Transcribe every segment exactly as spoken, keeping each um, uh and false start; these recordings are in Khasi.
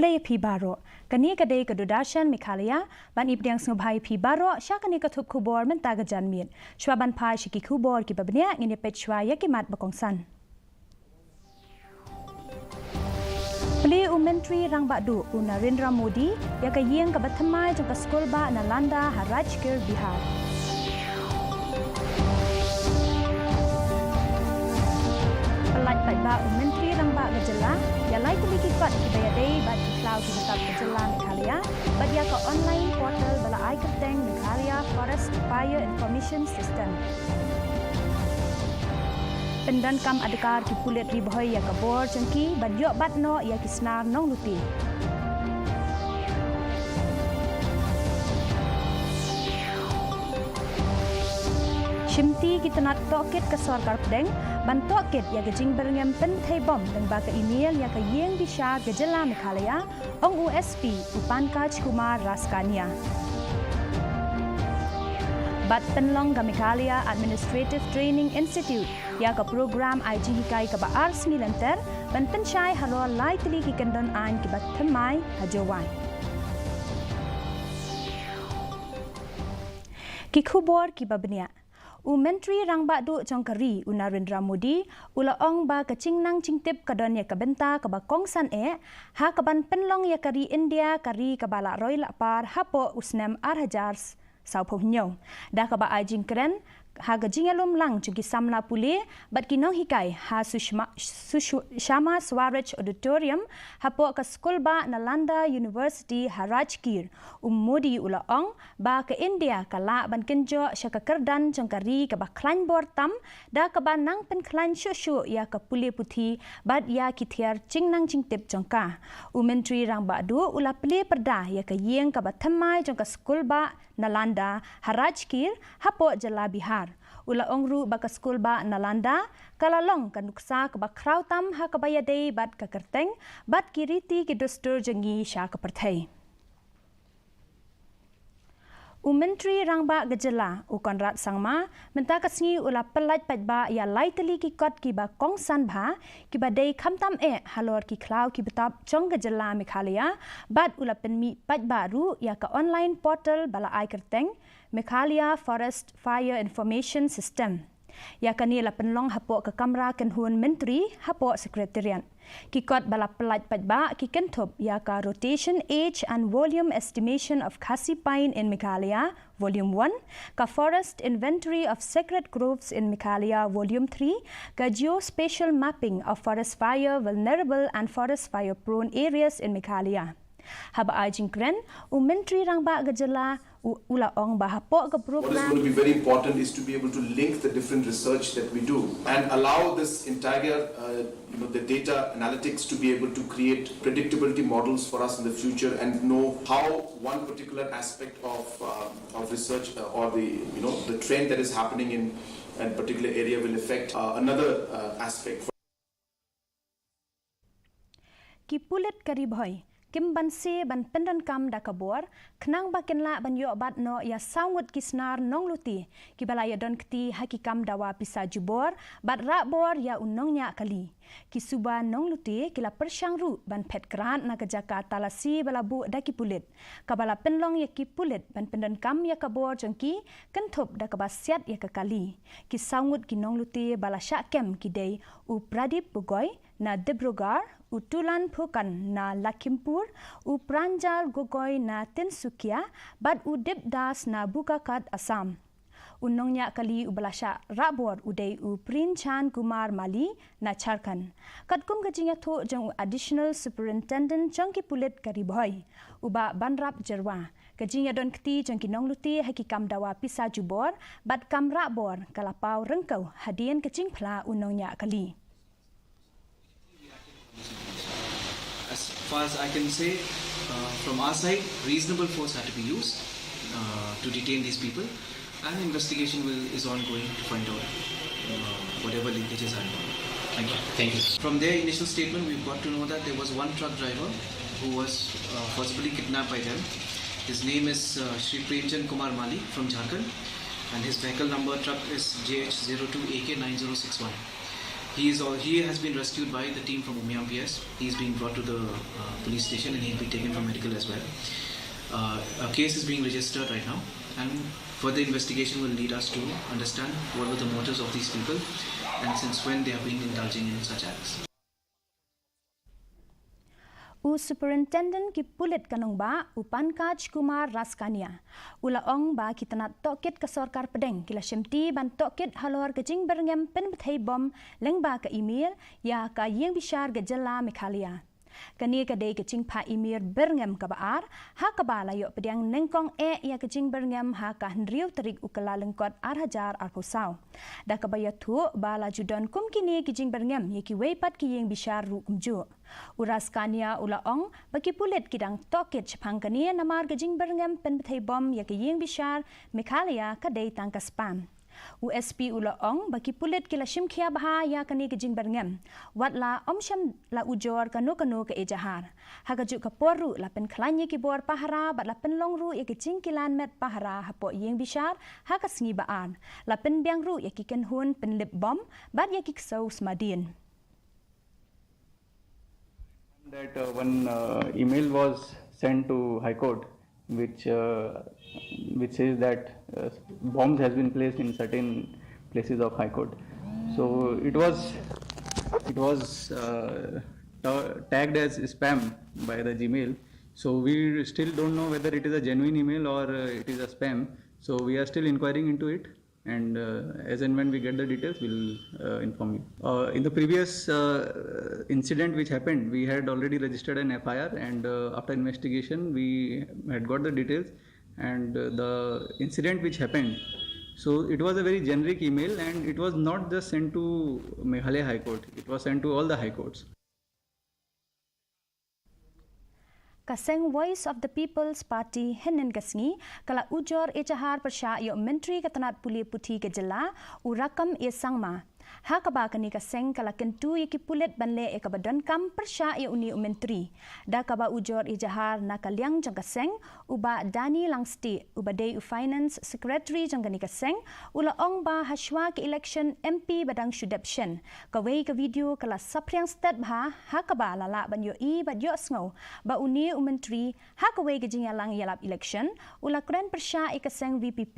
Khublei ïa phi baroh. Kane ka dei ka Doordarshan Meghalaya, ban ïa pdiang sngewbha ïa phi baroh sha kane ka thup khubor mynta ka janmiet. Shuwa ban phai sha ki khubor kiba bniah, ngin ïa peit shuwa ïa ki mat ba kongsan. Plie u Myntri Rangbah Duh u Narendra Modi ïa ka ïing kaba thymmai jong ka skulbah Nalanda ha Rajgir, Bihar. Pyllait paidbah u Myntri Rangbah ka jylla ïa lai tylli ki kot kiba ïadei bad ki khlaw ki btap ka jylla Meghalaya bad ïa ka online portal ba la ai kyrteng Meghalaya Forest Fire Information System. Pyndonkam adkar ki pulit Ri Bhoi ïa ka bor jong ki ban ïoh bat noh ïa ki snar nonglute. Shimti ki tnat tohkit ka sorkar pdeng ban tohkit ïa ka jingbyrngem pynthei bom lyngba ka email ïa ka ïing bishar ka jylla Meghalaya, ong u S P u Pankaj Kumar Raskania. Bad pynlong ka Meghalaya Administrative Training Institute ïa ka program ai jinghikai kaba ar sngi lynter ban pynshai halor lai tylli ki kyndon aiñ kiba thymmai ha Jowai. Ki khubor kiba bniah. U Myntri Rangbah Duh jong ka ri u Narendra Modi u la ong ba ka jingnang jingtip ka don ïa ka bynta kaba kongsan eh ha kaban pynlong ïa ka ri India ka ri kaba la roi la par hapoh u snem ar hajar sawphew hynñiew, da kaba ai jingkren ha ka jingïalum lang jong ki samla pule bad ki nonghikai ha Sushma, Sushma Swaraj Auditorium hapoh ka skulbah Nalanda University ha Rajgir. U Modi u la ong ba ka India ka lah ban kynjoh sha ka kyrdan jong ka ri kaba khlaiñ bor tam da kaba nang pynkhlaiñ shuh shuh ïa ka pule puthi bad ïa ki thiar jingnang jingtip jong ka. U Myntri Rangbah Duh u la plie pyrda ïa ka ïing kaba thymmai jong ka skulbah Nalanda ha Rajgir hapoh jylla Bihar. U la ong ruh ba ka skulbah Nalanda ka la long ka nuksa kaba khraw tam ha kaba ïadei bad ka kyrteng bad ki riti ki dustur jong ngi sha ka pyrthei. U Myntri Rangbah ka jylla u Conrad Sangma mynta ka sngi u la pyllait paidbah ïa lai tylli ki kot kiba kongsan bha kiba dei khamtam eh halor ki khlaw ki btap jong ka jylla Meghalaya bad u la pynmih paidbah ruh ïa ka online portal ba la ai kyrteng Meghalaya Forest Fire Information System. Ïa kane la pynlong hapoh ka kamra kynhun Myntri hapoh Secretariat. Ki kot ba la pyllait paidbah ki kynthup ïa ka Rotation Age and Volume Estimation of Khasi Pine in Meghalaya, Volume one, ka Forest Inventory of Sacred Groves in Meghalaya, Volume three, ka Geospatial Mapping of Forest Fire Vulnerable and Forest Fire Prone Areas in Meghalaya. Haba ai jingkren, u Myntri Rangbah ka jylla u, u la ong ba hapoh ka program. What is going to be very important is to be able to link the different research that we do and allow this entire, uh, you know, the data analytics to be able to create predictability models for us in the future and know how one particular aspect of, uh, of research, uh, or the, you know, the trend that is happening in a particular area will affect, uh, another, uh, aspect. Ki pulit ka Ri Bhoi kim banse ban pyndonkam da ka bor khnang ba kin lah ban ïoh bat noh ïa saw ngut ki snar nonglute kiba la ïadon kti ha ki kam dawa pisa jubor bad rah bor ïa u nongñiah kali. Ki suba nonglute ki la pyrshang ruh ban phet krad na ka jaka talasi ba la buh da ki pulit, kaba la pynlong ïa ki pulit ban pyndonkam ïa ka bor jong ki kynthup da kaba siat ïa ka kali. Ki saw ngut ki nonglute ba la shah kem ki dei u Pradip Bogoi na Dibrugarh, u Tulan Phukan na Lakhimpur, u Pranjal Gogoi na Tinsukia bad u Dip Das na Bokakhat, Assam. U nongñiah kali uba la shah rah bor u dei u Princhan Kumar Mali na Jharkhand. Katkum ka jingïathuh jong u Additional Superintendent jong ki pulit ka Ri Bhoi, u Bah Banrap Jyrwa, ka jingïadon kti jong ki nonglute ha ki kam dawa pisa jubor bad kam rah bor ka la paw ryngkew hadien ka jingphla u nongñiah kali. As far as I can say, uh, from our side, reasonable force had to be used, uh, to detain these people, and investigation will, is ongoing to find out, uh, whatever linkages are involved. Thank you. Thank you. From their initial statement, we've got to know that there was one truck driver who was, uh, forcibly kidnapped by them. His name is, uh, Shri Premchand Kumar Mali from Jharkhand, and his vehicle number truck is J H zero two A K nine zero six one. He is all, he has been rescued by the team from Umiam P S. He's been brought to the uh, police station and he'll be taken for medical as well. Uh, a case is being registered right now, and further investigation will lead us to understand what were the motives of these people and since when they have been indulging in such acts. U Superintendent ki pulit ka nongbah, u Pankaj Kumar Raskania, u la ong ba ki tnat tohkit ka sorkar pdeng ki la shimti ban tohkit halor ka jingbyrngem pynbthei bom lyngba ka email ïa ka ïing bishar ka jylla Meghalaya. Kane ka dei ka jingphah email byrngem kaba ar ha kaba la ïoh pdiang nyngkong eh ïa ka jingbyrngem ha ka hynriew tarik u Kyllalyngkot ar hajar arphew saw. Da kaba ïathuh ba la ju don kum kine ki jingbyrngem ïa kiwei pat ki ïing bishar ruh kumjuh. U Raskania u la ong ba ki pulit ki dang tohkit shaphang kane namar ka jingbyrngem pynbthei bom ïa ka ïing bishar Meghalaya ka dei tang ka spam. U S P u la ong ba ki pulit ki la shim khia bha ïa kane ka jingbyrngem. Wat la ym shym la ujor kano kano ka ejahar. Ha kajuh ka por ruh la pynkhlaiñ ïa ki bor pahara bad la pynlong ruh ïa ka jingkilan met pahara hapoh ïing bishar ha ka sngi ba ar. La pynbiang ruh ïa ki kynhun pynlip bom bad ïa ki ksew smadien. That uh, one uh, email was sent to High Court, which uh, which says that uh, bombs has been placed in certain places of High Court. So it was it was uh, ta- tagged as spam by the Gmail. So we still don't know whether it is a genuine email or uh, it is a spam. So we are still inquiring into it. And uh, as and when we get the details, we'll uh, inform you. Uh, in the previous uh, incident which happened, we had already registered an F I R, and uh, after investigation, we had got the details. And uh, the incident which happened, so it was a very generic email, and it was not just sent to Meghalaya High Court, it was sent to all the high courts. Ka seng Voice of the People's Party hynnin ka sngi ka la ujor ejahar pyrshah ïa u Myntri ka tnat pule puthi ka jylla, u Rakkam A Sangma. Ha kaba kane ka seng ka la kyntu ïa ki pulit ban leh ïa kaba donkam pyrshah ïa une u Myntri. Da kaba ujor ejahar na ka liang jong ka seng, u Bah Danny Langstieh, uba dei u Finance Secretary jong kane ka seng, u la ong ba hashwa ka election M P ba dang shu dep shen, kawei ka video ka la saphriang stet bha ha kaba la lah ban ïohi bad ïohsngew ba une u Myntri ha kawei ka jingïalang ïalap election u la kren pyrshah ïa ka seng V P P,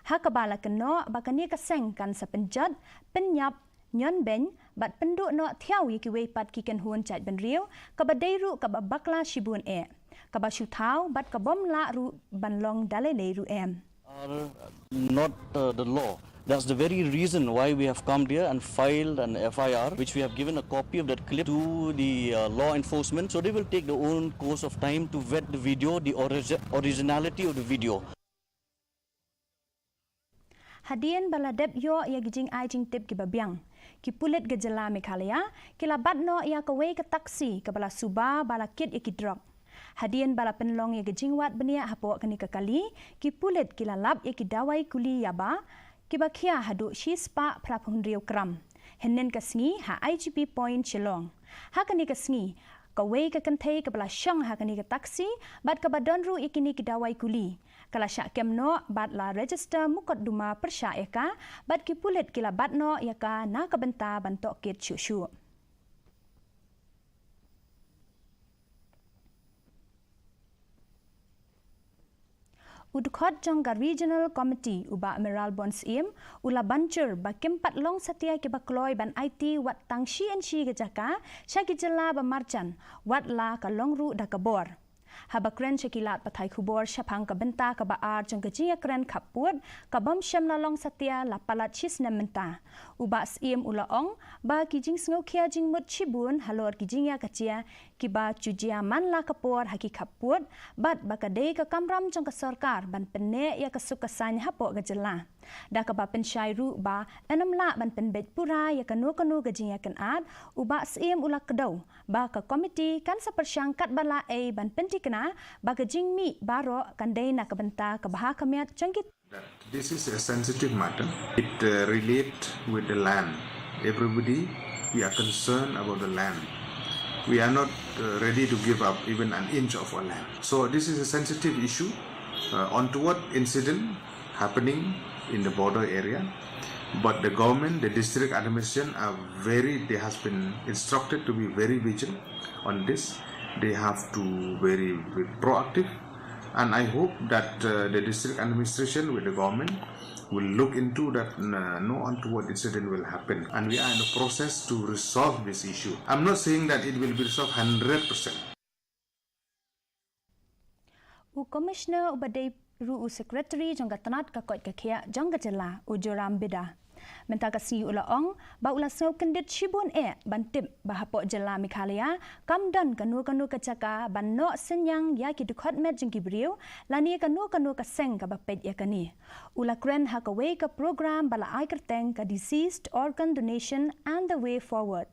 ha kaba la kynnoh ba kane ka seng kan sa pynjot, pynïap, ñion beiñ bad pynduh noh thiaw ïa kiwei pat ki kynhun jaitbynriew, kaba dei ruh kaba bakla shibun eh, kaba shu thaw bad ka bym lah ruh ban long da lei lei ruh em. Are not uh, the law. That's the very reason why we have come here and filed an F I R, which we have given a copy of that clip to the uh, law enforcement. So they will take their own course of time to vet the video, the origi- originality of the video. Hadien ba la dep ïoh ïa ki jingai jingtip kiba biang, ki pulit ka jylla Meghalaya ki la bat noh ïa kawei ka taxi kaba la suba ba la kit ïa ki drok. Hadien ba la pynlong ïa ka jingwad bniah hapoh kane ka kali, ki pulit ki la lap ïa ki dawai kuli yaba kiba khia haduh shispah phra phew hynriew gram hynnin ka sngi ha I G P Point Shillong. Ha kane ka sngi, kawei ka kynthei kaba la shong ha kane ka taxi bad kaba don ruh ïa kine ki dawai kuli ka la shah kem noh bad la register mukotduma pyrshah ïa ka bad ki pulit ki la bat noh ïa ka na ka bynta ban tohkit shuh shuh. U dkhot jong ka Regional Committee, u Bah Mayralborn Syiem, u la ban jur ba kim pat long satia kiba kloi ban aiti wat tang shi inshi ka jaka sha ki jylla ba marjan, wat la ka long ruh da ka bor. Haba kren sha ki lad pathai khubor shaphang ka bynta kaba ar jong ka jingïakren khappud, ka bym shym la long satia la palat shi snem mynta, u Bah Syiem u la ong ba ki jingsngewkhia jingmut shibun halor ki jingïakajia kiba ju jia man la ka por ha ki khappud, bad ba ka dei ka kamram jong ka sorkar ban pynneh ïa ka suk ka saiñ hapoh ka jylla. Da kaba pynshai ruh ba yn ym lah ban pynbeit pura ïa kano kano ka jingïakynad, u Bah Syiem u la kdew ba ka komiti kan sa pyrshang katba lah ei ban pynthikna ba ka jingmih baroh kan dei na ka bynta ka bha ka miat jong ki That this is a sensitive matter. It uh, relates with the land. Everybody, we are concerned about the land. We are not uh, ready to give up even an inch of our land. So this is a sensitive issue. Uh, untoward incident happening in the border area. But the government, the district administration are very, they has been instructed to be very vigilant on this. They have to very, very proactive. And I hope that uh, the district administration with the government will look into that uh, no untoward incident will happen. And we are in the process to resolve this issue. I'm not saying that it will be resolved hundred percent. U Commissioner uba dei ruh u Secretary jong ka tnat ka koit ka khiah jong ka jylla, u Joram Beda, mynta ka sngi u la ong ba u la sngew kyndit shibun eh ban tip ba hapoh jylla Meghalaya kam don kano kano ka jaka ban noh synñiang ïa ki dkhot met jong ki briew lane kano kano ka seng kaba peit ïa kane. U la kren ha kawei ka program ba la ai kyrteng ka Deceased Organ Donation and the Way Forward.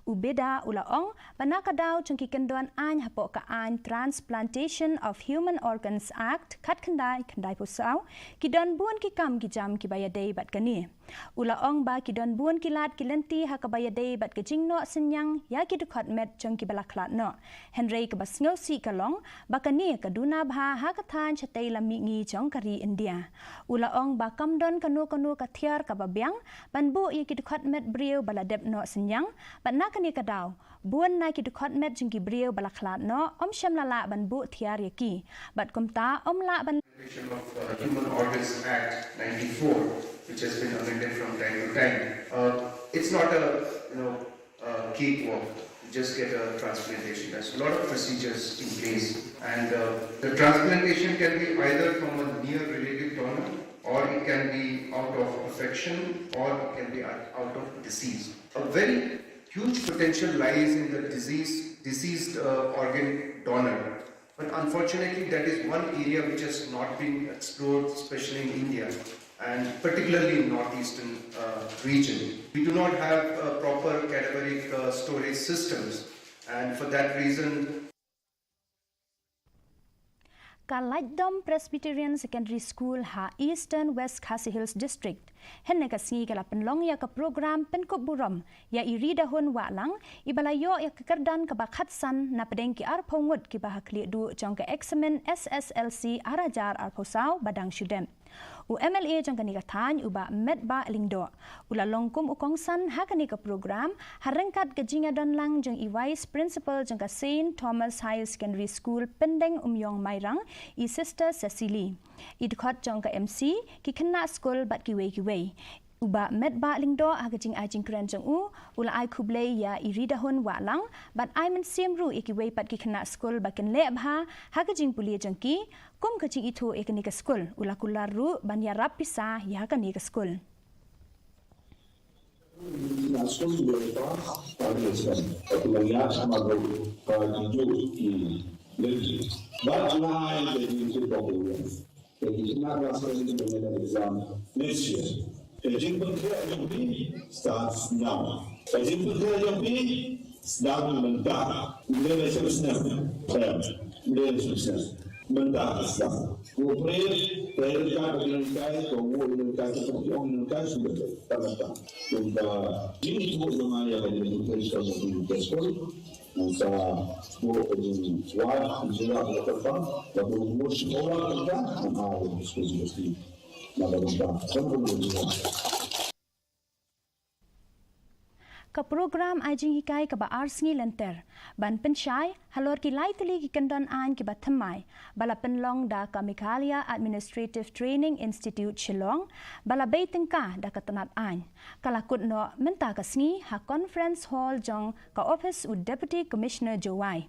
U Beda u la ong ba na ka daw jong ki kyndon aiñ hapoh ka aiñ Transplantation of Human Organs Act khatkhyndai khyndai phew saw, ki don bun ki kam ki jam kiba ïadei bad kane. U la ong ba ki don bun ki lad ki lynti ha kaba ïadei bad ka jingnoh synñiang ïa ki dkhot met jong kiba la khlad noh. Hynrei kaba sngewsih ka long ba kane ka duna bha ha ka thaiñ shatei lam mihngi jong ka ri India. U la ong ba kam don kano kano ka thiar kaba biang ban buh ïa ki dkhot met briew ba la dep noh synñiang, bad na kane ka daw bun na ki dkhot met jong ki briew ba la khlad noh ym shym la lah ban buh thiar ïa ki, bad kumta ym lah ban Of uh, Human Organs Act ninety-four, which has been amended from time to time. Uh, it's not a you know uh, cakewalk. You just get a transplantation. There's a lot of procedures in place, and uh, the transplantation can be either from a near relative donor, or it can be out of affection, or it can be out out of disease. A very huge potential lies in the disease, deceased uh, organ donor. But unfortunately, that is one area which has not been explored, especially in India and particularly in northeastern uh, region. We do not have uh, proper cadaveric uh, storage systems, and for that reason, Ka Laitdom Presbyterian Secondary School ha Eastern West Khasi Hills District hynne ka sngi ka la pynlong ïa ka program pynkup burom ïa i Ridahun Wahlang, iba la ïoh ïa ka kyrdan kaba khatsan na pdeng ki arphew ngut kiba ha khlieh duh jong ka eksamin S S L C ar hajar arphew saw ba dang shu dep. U M L A jong kane ka thaiñ, u Bah Metbah Lyngdoh, u la long kum u kongsan ha kane ka program ha ryngkat ka jingïadon lang jong i Vice Principal jong ka Saint Thomas Higher Secondary School Pyndeng Umïong Mairang, i Sister Cecily, i dkhot jong ka M C, ki khynnah skul bad kiwei kiwei. U Bah Metbah Lyngdoh ha ka jingai jingkren jong u, u la ai khublei ïa i Ridahun Wahlang bad ai mynsiem ruh ïa kiwei pat ki khynnah skul ba kin leh bha ha ka jingpule jong ki, kum ka jingithuh ïa kane ka skul. U la kular ruh ban ïarap pisa ïa kane ka skul. Ka jingpynkhreh jong phi starts now. Ka jingpynkhreh jong phi sdang mynta. Ym dei la shipsneng. Ym dei la shipsneng. Mynta sdang. Ko pyrshah, pyrshah ka jingkai, ko wo jingkai, ko pyrshah jingkai sudah. Ta mynta. Kumta jingithuh jong nga ïa ka jingpynkhreh jong phi ka skul. Nangta ko ka jingwad, ka jingwad ka kyrpang, ka jingwad ka kyrpang, nang ai ka jingwad. Ka program ai jinghikai kaba ar sngi lynter ban pynshai halor ki lai tylli ki kyndon aiñ kiba thymmai, ba la pynlong da ka Meghalaya Administrative Training Institute Shillong, ba la bei tyngka da ka tnat aiñ, ka la kut noh mynta ka sngi ha Conference Hall jong ka ophis u Deputy Commissioner Jowai.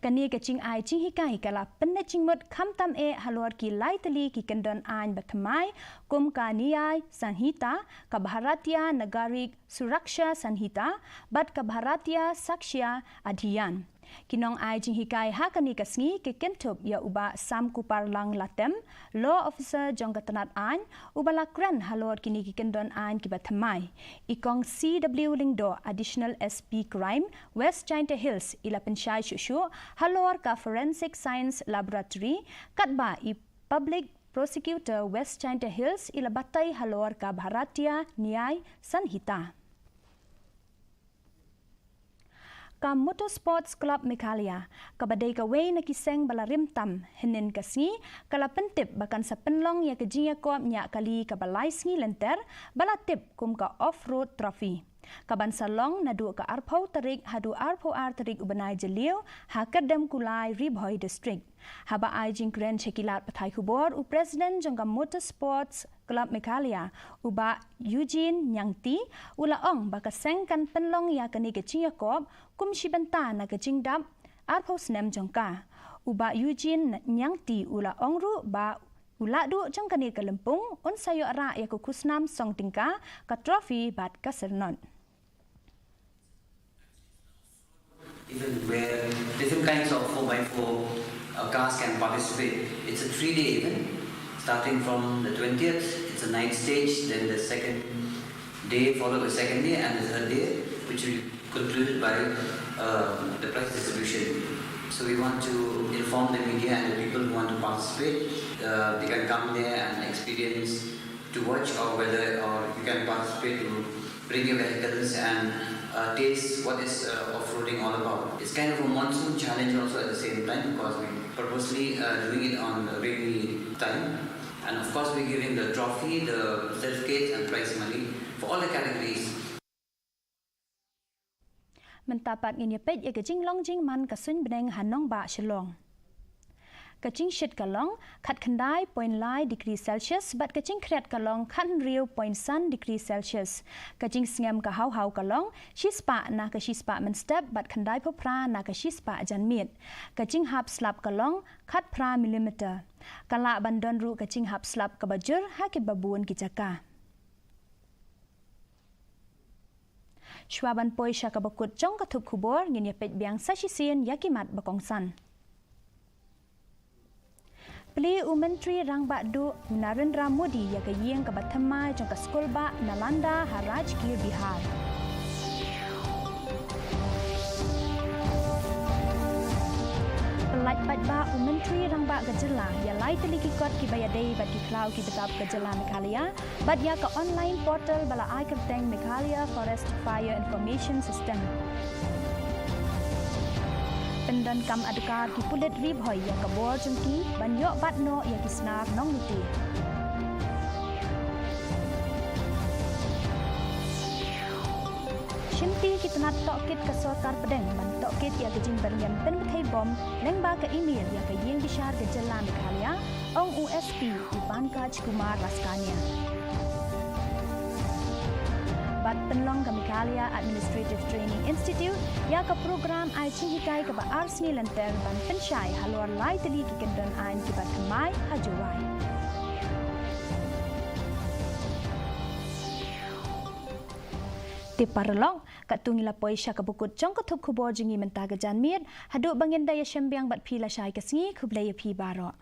Kane ka jingai jinghikai ka la pynneh jingmut khamtam eh halor ki lai tylli ki kyndon aiñ ba thymmai, kum ka Nyay Sanhita, ka Bharatiya Nagarik Suraksha Sanhita bad ka Bharatiya Sakshya Adhiyan. Ki nongai jinghikai ha kane ka sngi ki kynthup ïa u Bah Samkupar Lang Latem, Law Officer jong ka tnat aiñ, uba la kren halor kine ki kyndon aiñ kiba thymmai. I Kong C W Lyngdoh, Additional S P Crime, West Jaintia Hills, i la pynshai shuh shuh halor ka Forensic Science Laboratory, katba i Public Prosecutor West Jaintia Hills i la batai halor ka Bharatiya Nyay Sanhita. Ka Motorsports Club Meghalaya, kaba dei kawei na ki seng ba la rim tam hynnin ka sngi, ka la pyntip ba kan sa pynlong ïa ka jingïakop ñiah kali kaba lai sngi lynter, ba la tip kum ka Off-Road Trophy, kaban sa long naduh ka arphew tarik haduh arphew ar tarik u bnai Jylliew ha Kyrdemkulai, Ri Bhoi District. Haba ai jingkren sha ki lad pathai khubor, u President jong ka Motorsports Club Meghalaya, u Bah Eugene Ñiangti, u la ong ba ka seng kan pynlong ïa kane ka jingïakop kum shi bynta na ka jingdap arphew snem jong ka. U Bah Eugene Ñiangti u la ong ruh ba u lahduh jong kane ka lympung un sa ïoh rah ïa ka khusnam song tyngka, ka trophy bad ka syrnod. Event where different kinds of four by four uh, cars can participate. It's a three-day event, starting from the twentieth, it's a night stage, then the second day, followed by second day, and the third day, which will be concluded by uh, the prize distribution. So we want to inform the media and the people who want to participate. Uh, they can come there and experience to watch, or whether, or you can participate to bring your vehicles and uh, taste what is uh, off-roading all about. It's kind of a monsoon challenge also at the same time, because we purposely uh, doing it on a rainy time. And of course, we're giving the trophy, the certificate, and prize money for all the categories. Mynta pat ngin ïa peit ïa ka jinglong jingman ka suiñ bneng ha nongbah Shillong. Ka jingshit ka long khatkhyndai point lai degree Celsius bad ka jingkhriat ka long khathynriew point san degree Celsius. Ka jingsngem ka haw haw ka long shispah na ka shispah mynstep bad khyndaiphew phra na ka shispah janmiet. Ka jinghap slap ka long khatphra millimeter. Ka lah ban don ruh ka jinghap slap kaba jur ha kiba bun ki jaka. Shuwa ban poi sha kaba kut jong ka thup khubor, ngin ïa peit biang sa shisien ïa ki mat ba kongsan. Plie u Myntri Rangbah Duh u Narendra Modi ïa ka ïing kaba thymmai jong ka skulbah Nalanda ha Rajgir, Bihar. Pyllait paidbah u Myntri Rangbah ka jylla ïa lai tylli ki kot kiba ïadei bad ki khlaw kiba dap ka jylla Meghalaya bad ïa ka online portal ba la ai kyrteng Meghalaya Forest Fire Information System. Pyndonkam adkar ki pulit Ri Bhoi ïa ka bor jong ki ban ïoh bat noh ïa ki snar nonglute. Shimti ki tnat tohkit ka sorkar pdeng ban tohkit ïa ka jingbyrngem pynbthei bom lyngba ka email ïa ka ïing bishar ka jylla Meghalaya, ong u S P u Pankaj Kumar Raskania. Bad pynlong ka Meghalaya Administrative Training Institute ïa ka program ai jinghikai kaba ar sngi lynter ban pynshai halor lai tylli ki kyndon aiñ kiba thymmai ha Jowai. Te paralok, katto ngi la poi sha kaba kut jong ka thup khubor jong ngi mynta ka janmiet, haduh ba ngin da ïashem biang bad phi lashai ka sngi, khublei ïa phi baroh.